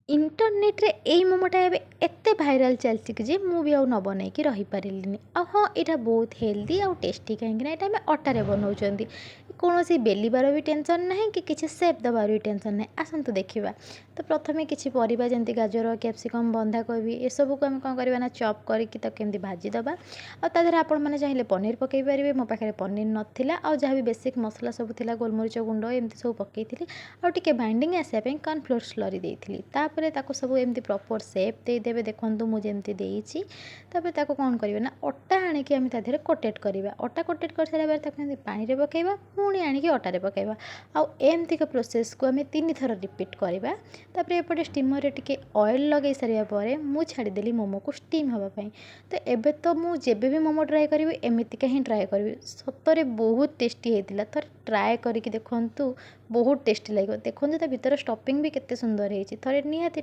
ଇଣ୍ଟରନେଟ୍ରେ ଏଇ ମୋମୋଟା ଏବେ ଏତେ ଭାଇରାଲ୍ ଚାଲିଛି କି ଯେ ମୁଁ ବି ଆଉ ନ ବନେଇକି ରହିପାରିଲିନି। ଆଉ ହଁ, ଏଇଟା ବହୁତ ହେଲ୍ଦି ଆଉ ଟେଷ୍ଟି, କାହିଁକିନା ଏଇଟା ଆମେ ଅଟାରେ ବନାଉଛନ୍ତି। କୌଣସି ବେଲିବାର ବି ଟେନସନ୍ ନାହିଁ କି କିଛି ସେପ୍ ଦେବାର ବି ଟେନସନ୍ ନାହିଁ। ଆସନ୍ତୁ ଦେଖିବା। ତ ପ୍ରଥମେ କିଛି ପରିବା, ଯେମିତି ଗାଜର, କ୍ୟାପ୍ସିକମ୍, ବନ୍ଧାକୋବି, ଏସବୁକୁ ଆମେ କ'ଣ କରିବା ନା ଚପ୍ କରିକି ତାକୁ କେମିତି ଭାଜିଦେବା। ଆଉ ତା ଦେହରେ ଆପଣମାନେ ଚାହିଁଲେ ପନିର ପକାଇ ପାରିବେ। ମୋ ପାଖରେ ପନିର ନଥିଲା, ଆଉ ଯାହା ବି ବେସିକ୍ ମସଲା ସବୁ ଥିଲା, ଗୋଲମରିଚ ଗୁଣ୍ଡ, ଏମିତି ସବୁ ପକାଇଥିଲି। ଆଉ ଟିକେ ବାଇଣ୍ଡିଙ୍ଗ ଆସିବା ପାଇଁ କର୍ଣ୍ଣଫ୍ଲୋର୍ ସ୍ଲରି ଦେଇଥିଲି। ତାପରେ ତାକୁ ସବୁ ଏମିତି ପ୍ରପର୍ ସେପ୍ ଦେଇଦେବେ, ଦେଖନ୍ତୁ ମୁଁ ଯେମିତି ଦେଇଛି। ତାପରେ ତାକୁ କ'ଣ କରିବେ ନା ଅଟା ଆଣିକି ଆମେ ତା ଦେହରେ କୋଟେଡ଼ କରିବା। ଅଟା କୋଟେଡ଼ କରିସାରିଲା ପରେ ତାକୁ ଏମିତି ପାଣିରେ ପକାଇବା, ପୁଣି ଆଣିକି ଅଟାରେ ପକାଇବା। ଆଉ ଏମିତିକା ପ୍ରୋସେସ୍କୁ ଆମେ ତିନି ଥର ରିପିଟ୍ କରିବା। ତାପରେ ଏପଟେ ଷ୍ଟିମର୍ରେ ଟିକେ ଅଏଲ୍ ଲଗାଇ ସାରିବା ପରେ ମୁଁ ଛାଡ଼ିଦେଲି ମୋମୋକୁ ଷ୍ଟିମ୍ ହେବା ପାଇଁ। ତ ଏବେ ତ ମୁଁ ଯେବେ ବି ମୋମୋ ଟ୍ରାଏ କରିବି, ଏମିତିକା ହିଁ ଟ୍ରାଏ କରିବି। ସତରେ ବହୁତ ଟେଷ୍ଟି ହେଇଥିଲା। ଥରେ ଟ୍ରାଏ କରିକି ଦେଖନ୍ତୁ, ବହୁତ ଟେଷ୍ଟି ଲାଗିବ। ଦେଖନ୍ତୁ, ତା ଭିତରେ ଷ୍ଟଫିଂ ବି କେତେ ସୁନ୍ଦର ହେଇଛି। ଥରେ ନିହାତି